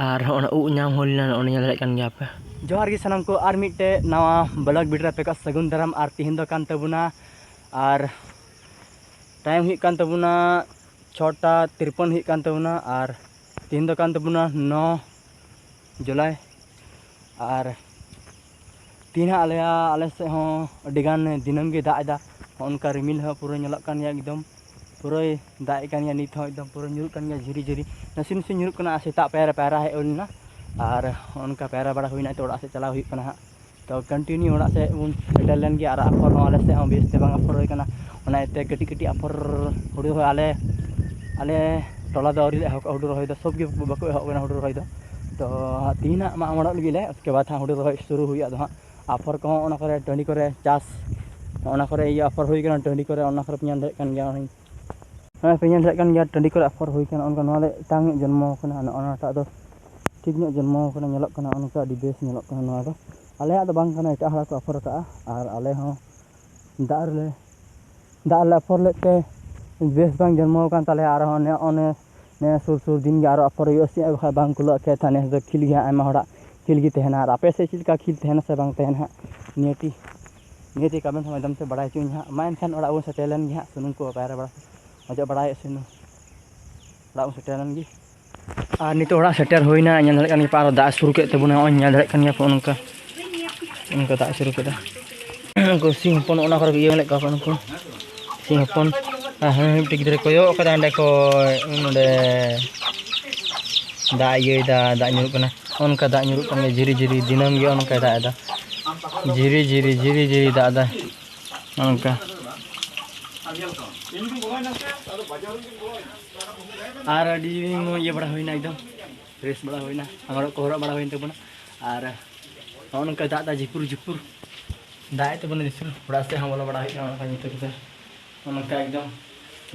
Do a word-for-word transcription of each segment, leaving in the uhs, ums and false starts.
ᱟᱨ ᱦᱚᱸᱜᱼᱚ ᱱᱟ ᱩᱵ ᱧᱟᱢ ᱦᱩᱭ ᱞᱮᱱᱟ, ᱱᱚᱜᱼᱚ ᱱᱟ ᱧᱮᱞ ᱫᱟᱲᱮᱭᱟᱜ ᱠᱟᱱ ᱜᱮᱭᱟ ᱯᱮ᱾ ᱡᱚᱦᱟᱨ ᱜᱮ ᱥᱟᱱᱟᱢ ᱠᱚ, ᱟᱨ ᱢᱤᱫᱴᱮᱡ ᱱᱟᱣᱟ vlog video ᱨᱮ ᱟᱯᱮ ᱠᱚᱣᱟᱜ ᱥᱟᱹᱜᱩᱱ ᱫᱟᱨᱟᱢ᱾ ᱟᱨ ᱛᱤᱦᱤᱧ ᱫᱚ ᱠᱟᱱ ᱛᱟᱵᱚᱱᱟ, ᱟᱨ time ᱦᱩᱭᱩᱜ ᱠᱟᱱ ᱛᱟᱵᱚᱱᱟ ᱪᱷᱚᱴᱟ ᱛᱤᱨᱯᱚᱱ ᱦᱩᱭᱩᱜ ᱠᱟᱱ ᱛᱟᱵᱚᱱᱟ, ᱟᱨ ᱛᱤᱦᱤᱧ ᱫᱚ ᱠᱟᱱ ᱛᱟᱵᱚᱱᱟ ᱱᱚ ᱡᱩᱞᱟᱭ᱾ ᱟᱨ ᱛᱤᱦᱤᱧ ᱦᱟᱸᱜ ᱟᱞᱮᱭᱟᱜ, ᱟᱞᱮ ᱥᱮᱫ ᱦᱚᱸ ᱟᱹᱰᱤ ᱜᱟᱱ ᱫᱤᱱᱟᱹᱢ ᱜᱮ ᱫᱟᱜ ᱮᱫᱟ᱾ ᱦᱚᱸᱜᱼᱚ ᱱᱚᱝᱠᱟ ᱨᱤᱢᱤᱞ ᱦᱚᱸ ᱯᱩᱨᱟᱹ ᱧᱮᱞᱚᱜ ᱠᱟᱱ ᱜᱮᱭᱟ, ᱮᱠᱫᱚᱢ ᱯᱩᱨᱟᱹᱭ ᱫᱟᱜ ᱮᱫ ᱠᱟᱱ ᱜᱮᱭᱟ᱾ ᱱᱤᱛ ᱦᱚᱸ ᱮᱠᱫᱚᱢ ᱯᱩᱨᱟᱹ ᱧᱩᱨᱩᱜ ᱠᱟᱱ ᱜᱮᱭᱟ ᱡᱷᱤᱨᱤ ᱡᱷᱤᱨᱤ, ᱱᱟᱥᱮ ᱱᱟᱥᱮ ᱧᱩᱨᱩᱜ ᱠᱟᱱᱟ᱾ ᱟᱨ ᱥᱮᱛᱟᱜ ᱯᱟᱭᱟᱨ ᱨᱮ ᱯᱟᱭᱨᱟ ᱦᱮᱡ ᱦᱩᱭ ᱞᱮᱱᱟ, ᱟᱨ ᱦᱚᱸᱜᱼᱚ ᱱᱚᱝᱠᱟ ᱯᱟᱭᱨᱟ ᱵᱟᱲᱟ ᱦᱩᱭᱱᱟ, ᱛᱚ ᱚᱲᱟᱜ ᱥᱮᱫ ᱪᱟᱞᱟᱣ ᱦᱩᱭᱩᱜ ᱠᱟᱱᱟ ᱦᱟᱸᱜ᱾ ᱛᱚ continue ᱚᱲᱟᱜ ᱥᱮᱫ ᱵᱚᱱ ᱥᱮᱴᱮᱨ ᱞᱮᱱ ᱜᱮᱭᱟ᱾ ᱟᱨ ᱟᱯᱷᱚᱨ ᱦᱚᱸ ᱟᱞᱮ ᱥᱮᱫ ᱦᱚᱸ ᱵᱮᱥ ᱛᱮ ᱵᱟᱝ ᱟᱯᱷᱚᱨ ᱦᱩᱭ ᱠᱟᱱᱟ, ᱚᱱᱟ ᱤᱭᱟᱹᱛᱮ ᱠᱟᱹᱴᱤᱡ ᱠᱟᱹᱴᱤᱡ ᱟᱯᱷᱚᱨ ᱦᱩᱲᱩ ᱦᱚᱸ ᱟᱞᱮ, ᱟᱞᱮ ᱴᱚᱞᱟ ᱫᱚ ᱟᱹᱣᱨᱤ ᱞᱮ ᱮᱦᱚᱵ ᱠᱟᱜᱼᱟ ᱦᱩᱲᱩ ᱨᱚᱦᱚᱭ ᱫᱚ, ᱥᱚᱵ ᱜᱮ ᱵᱟᱠᱚ ᱮᱦᱚᱵ ᱠᱟᱱᱟ ᱦᱩᱲᱩ ᱨᱚᱦᱚᱭ ᱫᱚ᱾ ᱛᱚ ᱛᱤᱦᱤᱧ ᱦᱟᱸᱜ ᱢᱟᱜ ᱢᱚᱬᱮᱜ ᱞᱟᱹᱜᱤᱫ ᱞᱮ, ᱩᱥᱠᱮ ᱵᱟᱫᱽ ᱦᱟᱸᱜ ᱦᱩᱲᱩ ᱨᱚᱦᱚᱭ ᱥᱩᱨᱩ ᱦᱩᱭᱩᱜᱼᱟ᱾ ᱟᱫᱚ ᱦᱟᱸᱜ ᱟᱯᱷᱚᱨ ᱠᱚᱦᱚᱸ ᱚᱱᱟ ᱠᱚᱨᱮ ᱴᱟᱺᱰᱤ ᱠᱚᱨᱮ ᱪᱟᱥ, ᱚᱱᱟ ᱠᱚᱨᱮ ᱤᱭᱟᱹ ᱟᱯᱷᱚᱨ ᱦᱩᱭ ᱠᱟᱱᱟ ᱴᱟᱺᱰᱤ ᱠᱚᱨᱮ, ᱚᱱᱟ ᱠᱚᱨᱮ ᱯᱮ ᱧᱮᱞ ᱫᱟᱲᱮᱭᱟᱜ ᱠᱟᱱ ᱜᱮᱭᱟ᱾ ᱦᱮᱸ, ᱯᱮ ᱧᱮᱞ ᱫᱟᱲᱮᱭᱟᱜ ᱠᱟᱱ ᱜᱮᱭᱟ, ᱴᱟᱺᱰᱤ ᱠᱚᱨᱮ ᱟᱯᱷᱚᱨ ᱦᱩᱭ ᱠᱟᱱᱟ᱾ ᱚᱱᱠᱟ ᱱᱚᱣᱟ ᱫᱚ ᱮᱴᱟᱝ ᱧᱚᱜ ᱡᱚᱱᱢᱚ ᱠᱟᱱᱟ, ᱱᱚᱜᱼᱚ ᱱᱚᱣᱟᱴᱟᱜ ᱫᱚ ᱴᱷᱤᱠ ᱧᱚᱜ ᱡᱚᱱᱢᱚ ᱠᱟᱱᱟ, ᱧᱮᱞᱚᱜ ᱠᱟᱱᱟ ᱚᱱᱠᱟ ᱟᱹᱰᱤ ᱵᱮᱥ ᱧᱮᱞᱚᱜ ᱠᱟᱱᱟ᱾ ᱱᱚᱣᱟ ᱫᱚ ᱟᱞᱮᱭᱟᱜ ᱫᱚ ᱵᱟᱝ ᱠᱟᱱᱟ, ᱮᱴᱟᱜ ᱦᱚᱲᱟᱜ ᱠᱚ ᱟᱯᱷᱚᱨ ᱟᱠᱟᱫᱼᱟ᱾ ᱟᱨ ᱟᱞᱮ ᱦᱚᱸ ᱫᱟᱜ ᱨᱮᱞᱮ, ᱫᱟᱜ ᱨᱮᱞᱮ ᱟᱯᱷᱚᱨ ᱞᱮᱫ ᱛᱮ ᱵᱮᱥ ᱵᱟᱝ ᱡᱚᱱᱢᱚ ᱟᱠᱟᱱ ᱛᱟᱞᱮᱭᱟ᱾ ᱟᱨᱦᱚᱸ ᱱᱮ-, ᱚᱱᱮ ᱱᱮ ᱥᱩᱨ ᱥᱩᱨ ᱫᱤᱱ ᱜᱮ ᱟᱨᱚ ᱟᱯᱷᱚᱨ ᱦᱩᱭᱩᱜᱼᱟ, ᱥᱮ ᱵᱟᱠᱷᱟᱡ ᱵᱟᱝ ᱠᱩᱞᱟᱹᱜᱼᱟ ᱠᱷᱮᱛ ᱦᱟᱸᱜ᱾ ᱱᱮᱥ ᱫᱚ ᱠᱷᱤᱞ ᱜᱮ ᱦᱟᱸᱜ, ᱟᱭᱢᱟ ᱦᱚᱲᱟᱜ ᱠᱷᱤᱞ ᱜᱮ ᱛᱟᱦᱮᱱᱟ᱾ ᱟᱨ ᱟᱯᱮ ᱥᱮᱫ ᱪᱮᱫ ᱞᱮᱠᱟ ᱠᱷᱤᱞ ᱛᱟᱦᱮᱱᱟ ᱥᱮ ᱵᱟᱝ ᱛᱟᱦᱮᱱᱟ ᱦᱟᱸᱜ, ᱱᱤᱭᱟᱹᱛᱤ, ᱱᱤᱭᱟᱹᱛᱤ comment ᱢᱟᱫᱽᱫᱷᱚᱢ ᱛᱮ ᱵᱟᱲᱟᱭ ᱦᱚᱪᱚᱧ ᱦᱟᱸᱜ᱾ ᱢᱟ ᱮᱱᱠᱷᱟᱱ ᱚᱲᱟᱜ ᱵᱚᱱ ᱥᱮᱴᱮᱨ ᱞᱮᱱ ᱜᱮ ᱦᱟᱸᱜ, ᱥᱩᱱᱩᱢ ᱠᱚ ᱯᱟᱭᱨᱟ ᱵᱟᱲᱟ ᱚᱡᱚᱜ ᱵᱟᱲᱟᱭᱮᱫ ᱥᱩᱱᱩᱢ᱾ ᱚᱲᱟᱜ ᱵᱚᱱ ᱥᱮᱴᱮᱨ ᱞᱮᱱ ᱜᱮ᱾ ᱟᱨ ᱱᱤᱛᱚᱜ ᱚᱲᱟᱜ ᱥᱮᱴᱮᱨ ᱦᱩᱭᱱᱟ, ᱧᱮᱞ ᱫᱟᱲᱮᱭᱟᱜ ᱠᱟᱱ ᱜᱮᱭᱟ ᱯᱮ, ᱟᱨᱚ ᱫᱟᱜ ᱮ ᱥᱩᱨᱩ ᱠᱮᱫ ᱛᱟᱵᱚᱱᱟ᱾ ᱱᱚᱜᱼᱚᱭ ᱧᱮᱞ ᱫᱟᱲᱮᱭᱟᱜ ᱠᱟᱱ ᱜᱮᱭᱟ ᱯᱮ, ᱱᱚᱝᱠᱟ, ᱱᱚᱝᱠᱟ ᱫᱟᱜ ᱮ ᱥᱩᱨᱩ ᱠᱮᱫᱟ᱾ ᱩᱱᱠᱩ ᱥᱤᱢ ᱦᱚᱯᱚᱱ ᱚᱱᱟ ᱠᱚᱨᱮ ᱠᱚ ᱤᱭᱟᱹ ᱞᱮᱫ ᱠᱚᱣᱟ ᱠᱚ, ᱱᱩᱠᱩ ᱥᱤᱢ ᱦᱚᱯᱚᱱ᱾ ᱟᱨ ᱦᱮᱸ, ᱢᱤᱫᱴᱮᱱ ᱜᱤᱫᱽᱨᱟᱹ ᱠᱚᱭᱚᱜ ᱠᱟᱫᱟ ᱚᱸᱰᱮ ᱠᱷᱚᱡ, ᱱᱚᱸᱰᱮ ᱫᱟᱜ ᱤᱭᱟᱹᱭᱮᱫᱟ, ᱫᱟᱜ ᱧᱩᱨᱩᱜ ᱠᱟᱱᱟ᱾ ᱚᱱᱠᱟ ᱫᱟᱜ ᱧᱩᱨᱩᱜ ᱠᱟᱱ ᱜᱮᱭᱟ ᱡᱷᱤᱨᱤ ᱡᱷᱤᱨᱤ, ᱫᱤᱱᱟᱹᱢ ᱜᱮ ᱚᱱᱠᱟᱭ ᱫᱟᱜ ᱮᱫᱟ, ᱡᱷᱤᱨᱤ ᱡᱷᱤᱨᱤ, ᱡᱷᱤᱨᱤ ᱡᱷᱤᱨᱤ ᱫᱟᱜ ᱮᱫᱟ ᱚᱱᱠᱟ᱾ ᱟᱨ ᱟᱹᱰᱤ ᱢᱚᱡᱽ ᱤᱭᱟᱹ ᱵᱟᱲᱟ ᱦᱩᱭᱱᱟ, ᱮᱠᱫᱚᱢ fresh ᱵᱟᱲᱟ ᱦᱩᱭᱱᱟ, ᱟᱸᱜᱽᱨᱚᱵ ᱠᱚ ᱦᱚᱨᱚᱜ ᱵᱟᱲᱟ ᱦᱩᱭᱮᱱ ᱛᱟᱵᱚᱱᱟ᱾ ᱟᱨ ᱱᱚᱜᱼᱚ ᱱᱚᱝᱠᱟ ᱫᱟᱜ ᱫᱟ ᱡᱷᱤᱯᱩᱨ ᱡᱷᱤᱯᱩᱨ ᱫᱟᱜ ᱮᱫ ᱛᱟᱵᱚᱱᱟ ᱡᱷᱤᱯᱩᱨ᱾ ᱚᱲᱟᱜ ᱥᱮᱫ ᱦᱚᱸ ᱵᱚᱞᱚ ᱵᱟᱲᱟ ᱦᱩᱭᱩᱜ ᱠᱟᱱᱟ, ᱚᱱᱠᱟ ᱧᱩᱛᱟᱹ ᱠᱟᱛᱮ ᱱᱚᱜᱼᱚ ᱱᱚᱝᱠᱟ ᱮᱠᱫᱚᱢ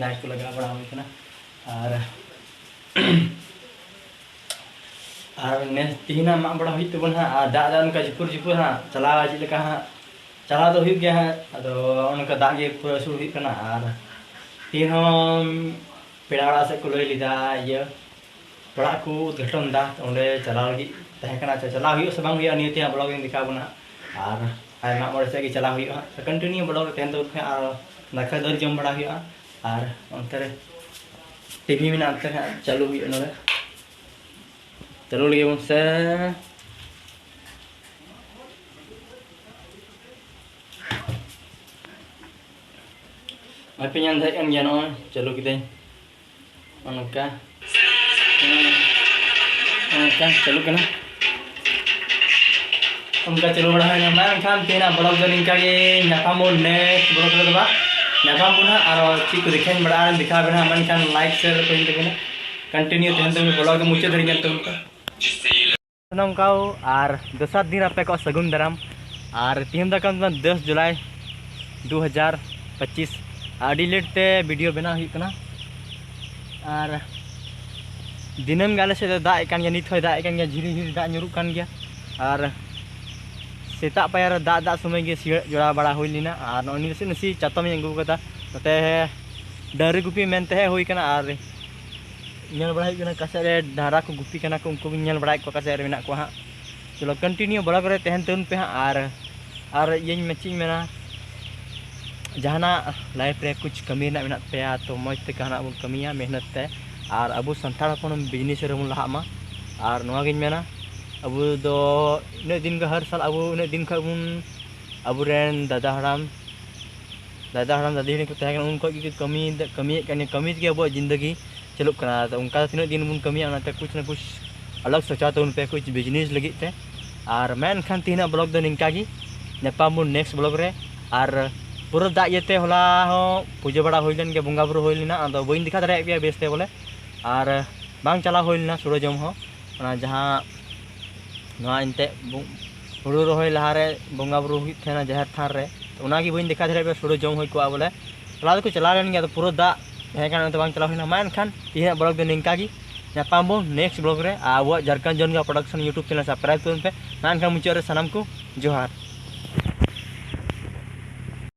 light ᱠᱚ ᱞᱟᱜᱟᱣ ᱵᱟᱲᱟ ᱦᱩᱭ ᱠᱟᱱᱟ᱾ ᱟᱨ ᱟᱨ ᱱᱮᱥ ᱛᱮᱦᱮᱧ ᱦᱟᱸᱜ ᱢᱟᱜ ᱵᱟᱲᱟ ᱦᱩᱭᱩᱜ ᱛᱟᱵᱚᱱᱟ ᱦᱟᱸᱜ᱾ ᱟᱨ ᱫᱟᱜ ᱫᱟᱜ ᱱᱚᱝᱠᱟ ᱡᱷᱤᱯᱩᱨ ᱡᱷᱤᱯᱩᱨ ᱦᱟᱸᱜ, ᱪᱟᱞᱟᱣ ᱪᱮᱫ ᱞᱮᱠᱟ ᱦᱟᱸᱜ, ᱪᱟᱞᱟᱣ ᱫᱚ ᱦᱩᱭᱩᱜ ᱜᱮᱭᱟ ᱦᱟᱸᱜ᱾ ᱟᱫᱚ ᱱᱚᱜᱼᱚ ᱱᱚᱝᱠᱟ ᱫᱟᱜ ᱜᱮ ᱯᱩᱨᱟᱹ ᱟᱹᱥᱩᱲ ᱦᱩᱭᱩᱜ ᱠᱟᱱᱟ᱾ ᱟᱨ ᱛᱮᱦᱮᱧ ᱦᱚᱸ ᱯᱮᱲᱟ ᱚᱲᱟᱜ ᱥᱮᱫ ᱠᱚ ᱞᱟᱹᱭ ᱞᱮᱫᱟ, ᱤᱭᱟᱹ, ᱚᱲᱟᱜ ᱠᱚ ᱩᱫᱽᱜᱷᱟᱴᱚᱱ ᱫᱟ, ᱚᱸᱰᱮ ᱪᱟᱞᱟᱣ ᱞᱟᱹᱜᱤᱫ ᱛᱟᱦᱮᱸ ᱠᱟᱱᱟ᱾ ᱟᱪᱪᱷᱟ, ᱪᱟᱞᱟᱣ ᱦᱩᱭᱩᱜᱼᱟ ᱥᱮ ᱵᱟᱝ ᱦᱩᱭᱩᱜᱼᱟ, ᱱᱤᱭᱟᱹ ᱛᱮ ᱦᱟᱸᱜ ᱵᱞᱚᱜ ᱞᱤᱧ ᱫᱮᱠᱷᱟᱣ ᱵᱚᱱᱟ ᱦᱟᱸᱜ᱾ ᱟᱨ ᱟᱭᱢᱟ ᱢᱚᱬᱮ ᱥᱮᱫ ᱜᱮ ᱪᱟᱞᱟᱣ ᱦᱩᱭᱩᱜᱼᱟ ᱦᱟᱸᱜ᱾ ᱠᱚᱱᱴᱤᱱᱤᱭᱩ ᱵᱞᱚᱜ ᱨᱮ ᱛᱟᱦᱮᱱ ᱛᱟᱵᱚᱱ ᱯᱮ ᱟᱨ ᱫᱟᱠᱟ ᱫᱟᱹᱞ ᱡᱚᱢ ᱵᱟᱲᱟ ᱦᱩᱭᱩᱜᱼᱟ᱾ ᱟᱨ ᱚᱱᱛᱮ ᱨᱮ ᱴᱤᱵᱷᱤ ᱢᱮᱱᱟᱜᱼᱟ, ᱚᱱᱛᱮ ᱨᱮ ᱦᱟᱸᱜ ᱪᱟᱹᱞᱩ ᱦᱩᱭᱩᱜᱼᱟ᱾ ᱱᱚᱰᱮ ᱪᱟᱹᱞᱩ ᱞᱟᱹᱜᱤᱫ ᱵᱚᱱ ᱥᱮ᱾ ᱱᱚᱜᱼᱚᱭ ᱯᱮ ᱧᱮᱞ ᱫᱟᱲᱮᱭᱟᱜ ᱠᱟᱱ ᱜᱮᱭᱟ, ᱱᱚᱜᱼᱚᱭ ᱪᱟᱹᱞᱩ ᱠᱤᱫᱟᱹᱧ᱾ ᱱᱚᱜᱼᱚ ᱱᱚᱝᱠᱟ᱾ ᱦᱩᱸ᱾ ᱱᱚᱜᱼᱚ ᱱᱚᱝᱠᱟ ᱪᱟᱹᱞᱩᱜ ᱠᱟᱱᱟ᱾ ᱚᱱᱠᱟ ᱪᱟᱹᱞᱩ ᱵᱟᱲᱟ ᱦᱩᱭᱱᱟ᱾ ᱢᱟ ᱮᱱᱠᱷᱟᱱ ᱛᱮᱦᱮᱧᱟᱜ ᱵᱞᱚᱜ ᱫᱚ ᱱᱤᱝᱠᱟ ᱜᱮ᱾ ᱧᱟᱯᱟᱢ ᱵᱚᱱ ᱱᱮᱠᱥᱴ ᱵᱞᱚᱜ ᱨᱮᱫᱚ ᱵᱟ᱾ ᱧᱟᱯᱟᱢ ᱵᱚᱱ ᱦᱟᱸᱜ ᱟᱨᱚ ᱪᱮᱫ ᱠᱚ ᱫᱮᱠᱷᱟᱧ ᱵᱟᱲᱟᱜᱼᱟ, ᱫᱮᱠᱷᱟᱣ ᱵᱮᱱᱟ ᱦᱟᱸᱜ᱾ ᱢᱮᱱᱠᱷᱟᱱ ᱞᱟᱭᱤᱠ ᱥᱮᱭᱟᱨ ᱠᱚ ᱦᱩᱭ ᱛᱟᱵᱮᱱᱟ᱾ ᱠᱚᱱᱴᱤᱱᱤᱭᱩ ᱛᱟᱦᱮᱱ ᱛᱟᱵᱚᱱ, ᱵᱞᱚᱜ ᱫᱚ ᱢᱩᱪᱟᱹᱫ ᱫᱷᱟᱹᱨᱤᱡ ᱧᱮᱞ ᱛᱟᱵᱚᱱ ᱯᱮ᱾ ᱥᱟᱱᱟᱢ ᱠᱚ ᱟᱨ ᱫᱚᱥᱟᱨ ᱫᱤᱱ ᱟᱯᱮ ᱠᱚ ᱥᱟᱹᱜᱩᱱ ᱫᱟᱨᱟᱢ᱾ ᱟᱨ ᱛᱮᱦᱮᱧ ᱫᱚ ᱠᱟᱱ ᱛᱟᱵᱚᱱᱟ ᱫᱚᱥ ᱡᱩᱞᱟᱭ ᱫᱩ ᱦᱟᱡᱟᱨ ᱯᱚᱸᱪᱤᱥ᱾ ᱟᱹᱰᱤ ᱞᱮᱴ ᱛᱮ ᱵᱷᱤᱰᱤᱭᱳ ᱵᱮᱱᱟᱣ ᱦᱩᱭᱩᱜ ᱠᱟᱱᱟ᱾ ᱟᱨ ᱫᱤᱱᱟᱹᱢ ᱜᱮ ᱟᱞᱮ ᱥᱮᱫ ᱫᱚ ᱫᱟᱜ ᱮᱫ ᱠᱟᱱ ᱜᱮᱭᱟ, ᱱᱤᱛ ᱦᱚᱸᱭ ᱫᱟᱜ ᱮᱫ ᱠᱟᱱ ᱜᱮᱭᱟ, ᱡᱷᱤᱨᱤ ᱡᱷᱤᱨᱤ ᱫᱟᱜ ᱧᱩᱨᱩᱜ ᱠᱟᱱ ᱜᱮᱭᱟ᱾ ᱟᱨ ᱥᱮᱛᱟᱜ ᱯᱟᱭᱟᱨ ᱨᱮ ᱫᱟᱜ ᱫᱟᱜ ᱥᱚᱢᱚᱭ ᱜᱮ ᱥᱤᱭᱳᱜ ᱡᱚᱲᱟᱣ ᱵᱟᱲᱟ ᱦᱩᱭ ᱞᱮᱱᱟ᱾ ᱟᱨ ᱱᱚᱜᱼᱚᱭ ᱱᱟᱥᱮ ᱱᱟᱥᱮ ᱪᱟᱛᱚᱢ ᱤᱧ ᱟᱹᱜᱩ ᱠᱟᱫᱟ᱾ ᱱᱚᱛᱮ ᱰᱟᱹᱝᱨᱤ ᱜᱩᱯᱤ ᱢᱮᱱᱛᱮ ᱦᱮᱡ ᱦᱩᱭ ᱠᱟᱱᱟ᱾ ᱟᱨ ᱧᱮᱞ ᱵᱟᱲᱟ ᱦᱩᱭᱩᱜ ᱠᱟᱱᱟ ᱚᱠᱟ ᱥᱮᱫ ᱨᱮ ᱰᱟᱝᱨᱟ ᱠᱚ ᱜᱩᱯᱤ ᱠᱟᱱᱟ ᱠᱚ, ᱩᱱᱠᱩ ᱜᱤᱧ ᱧᱮᱞ ᱵᱟᱲᱟᱭᱮᱫ ᱠᱚᱣᱟ ᱚᱠᱟ ᱥᱮᱫ ᱨᱮ ᱢᱮᱱᱟᱜ ᱠᱚᱣᱟ ᱦᱟᱸᱜ᱾ ᱪᱚᱞᱚ ᱠᱚᱱᱴᱤᱱᱤᱭᱩ ᱵᱞᱚᱜ ᱨᱮ ᱛᱟᱦᱮᱱ ᱛᱟᱵᱚᱱ ᱯᱮ ᱦᱟᱸᱜ᱾ ᱟᱨ ᱟᱨ ᱤᱧ ᱢᱮ ᱪᱮᱫ ᱤᱧ ᱢᱮᱱᱟ, ᱡᱟᱦᱟᱱᱟᱜ ᱞᱟᱭᱤᱯᱷ ᱨᱮ ᱠᱩᱪ ᱠᱟᱹᱢᱤ ᱨᱮᱱᱟᱜ ᱢᱮᱱᱟᱜ ᱛᱟᱯᱮᱭᱟ ᱛᱚ ᱢᱚᱡᱽ ᱛᱮ ᱡᱟᱦᱟᱱᱟᱜ ᱵᱚᱱ ᱠᱟᱹᱢᱤᱭᱟ ᱢᱮᱦᱱᱚᱛ ᱛᱮ᱾ ᱟᱨ ᱟᱵᱚ ᱥᱟᱱᱛᱟᱲ ᱦᱚᱯᱚᱱ ᱵᱤᱡᱽᱱᱮᱥ ᱨᱮᱵᱚᱱ ᱞᱟᱦᱟᱜ ᱢᱟ᱾ ᱟᱨ ᱱᱚᱣᱟ ᱜᱤᱧ ᱢᱮᱱᱟ, ᱟᱵᱚ ᱫᱚ ᱤᱱᱟᱹᱜ ᱫᱤᱱ ᱠᱷᱚᱱ ᱦᱟᱨ ᱥᱟᱞ ᱟᱵᱚ ᱤᱱᱟᱹᱜ ᱫᱤᱱ ᱠᱷᱚᱱ ᱵᱚᱱ ᱟᱵᱚᱨᱮᱱ ᱫᱟᱫᱟ ᱦᱟᱲᱟᱢ ᱫᱟᱫᱟ ᱦᱟᱲᱟᱢ ᱫᱟᱫᱤ ᱦᱟᱲᱟᱢ ᱠᱚ ᱛᱟᱦᱮᱸ ᱠᱟᱱᱟ, ᱩᱱ ᱠᱷᱚᱱ ᱜᱮ ᱠᱟᱹᱢᱤ ᱠᱟᱹᱢᱤᱭᱮᱫ ᱠᱟᱱ ᱜᱮᱭᱟ, ᱠᱟᱹᱢᱤ ᱛᱮᱜᱮ ᱟᱵᱚᱣᱟᱜ ᱡᱤᱱᱫᱮᱜᱤ ᱪᱟᱹᱞᱩᱜ ᱠᱟᱱᱟ᱾ ᱟᱫᱚ ᱚᱱᱠᱟ ᱛᱤᱱᱟᱹᱜ ᱫᱤᱱ ᱵᱚᱱ ᱠᱟᱹᱢᱤᱭᱟ, ᱚᱱᱟᱛᱮ ᱠᱩᱪ ᱱᱟ ᱠᱩᱪ ᱟᱞᱟᱜᱽ ᱥᱚᱪᱟᱣ ᱛᱟᱵᱚᱱ ᱯᱮ ᱠᱩᱪ ᱵᱤᱡᱽᱱᱮᱥ ᱞᱟᱹᱜᱤᱫ ᱛᱮ᱾ ᱟᱨ ᱢᱟ ᱮᱱᱠᱷᱟᱱ ᱛᱮᱦᱮᱧᱟᱜ ᱵᱞᱚᱜ ᱫᱚ ᱱᱤᱝᱠᱟ ᱜᱮ, ᱧᱟᱯᱟᱢ ᱵᱚᱱ ᱱᱮᱠᱥᱴ ᱵᱞᱚᱜ ᱨᱮ᱾ ᱟᱨ ᱯᱩᱨᱟᱹ ᱫᱟᱜ ᱤᱭᱟᱹᱛᱮ ᱦᱚᱞᱟ ᱦᱚᱸ ᱯᱩᱡᱟᱹ ᱵᱟᱲᱟ ᱦᱩᱭ ᱞᱮᱱ ᱜᱮᱭᱟ, ᱵᱚᱸᱜᱟ ᱵᱩᱨᱩ ᱦᱩᱭ ᱞᱮᱱᱟ, ᱟᱫᱚ ᱵᱟᱹᱧ ᱫᱮᱠᱷᱟᱣ ᱫᱟᱲᱮᱭᱟᱜ ᱯᱮᱭᱟ ᱵᱮᱥ ᱛᱮ ᱵᱚᱞᱮ, ᱟᱨ ᱵᱟᱝ ᱪᱟᱞᱟᱣ ᱦᱩᱭ ᱞᱮᱱᱟ ᱥᱩᱲᱟᱹ ᱡᱚᱢ ᱦᱚᱸ᱾ ᱚᱱᱟ ᱡᱟᱦᱟᱸ ᱱᱚᱣᱟ ᱮᱱᱛᱮᱫ ᱵᱚ-, ᱦᱩᱲᱩ ᱨᱚᱦᱚᱭ ᱞᱟᱦᱟᱨᱮ ᱵᱚᱸᱜᱟ ᱵᱩᱨᱩ ᱦᱩᱭᱩᱜ ᱛᱟᱦᱮᱱᱟ ᱡᱟᱦᱮᱨ ᱛᱷᱟᱱ ᱨᱮ, ᱛᱚ ᱚᱱᱟᱜᱮ ᱵᱟᱹᱧ ᱫᱮᱠᱷᱟᱣ ᱫᱟᱲᱮᱭᱟᱜ ᱯᱮᱭᱟ, ᱥᱩᱲᱟᱹ ᱡᱚᱢ ᱦᱩᱭ ᱠᱚᱜᱼᱟ ᱵᱚᱞᱮ᱾ ᱪᱟᱞᱟᱣ ᱫᱚᱠᱚ ᱪᱟᱞᱟᱣ ᱞᱮᱱ ᱜᱮᱭᱟ, ᱟᱫᱚ ᱯᱩᱨᱟᱹ ᱫᱟᱜ ᱛᱟᱦᱮᱸ ᱠᱟᱱᱟ, ᱚᱱᱟᱛᱮ ᱵᱟᱝ ᱪᱟᱞᱟᱣ ᱦᱩᱭᱱᱟ᱾ ᱢᱟ ᱮᱱᱠᱷᱟᱱ ᱛᱮᱦᱮᱧᱟᱜ ᱵᱞᱚᱜ ᱫᱚ ᱱᱤᱝᱠᱟ ᱜᱮ, ᱧᱟᱯᱟᱢ ᱵᱚᱱ ᱱᱮᱠᱥᱴ ᱵᱞᱚᱜ ᱨᱮ᱾ ᱟᱨ ᱟᱵᱚᱣᱟᱜ Jharkhand Jonga production YouTube channel subscribe ᱛᱟᱵᱚᱱ ᱯᱮ᱾ ᱢᱟ ᱮᱱᱠᱷᱟᱱ ᱢᱩᱪᱟᱹᱫ ᱨᱮ ᱥᱟᱱᱟᱢ ᱠᱚ ᱡᱚᱦᱟᱨ᱾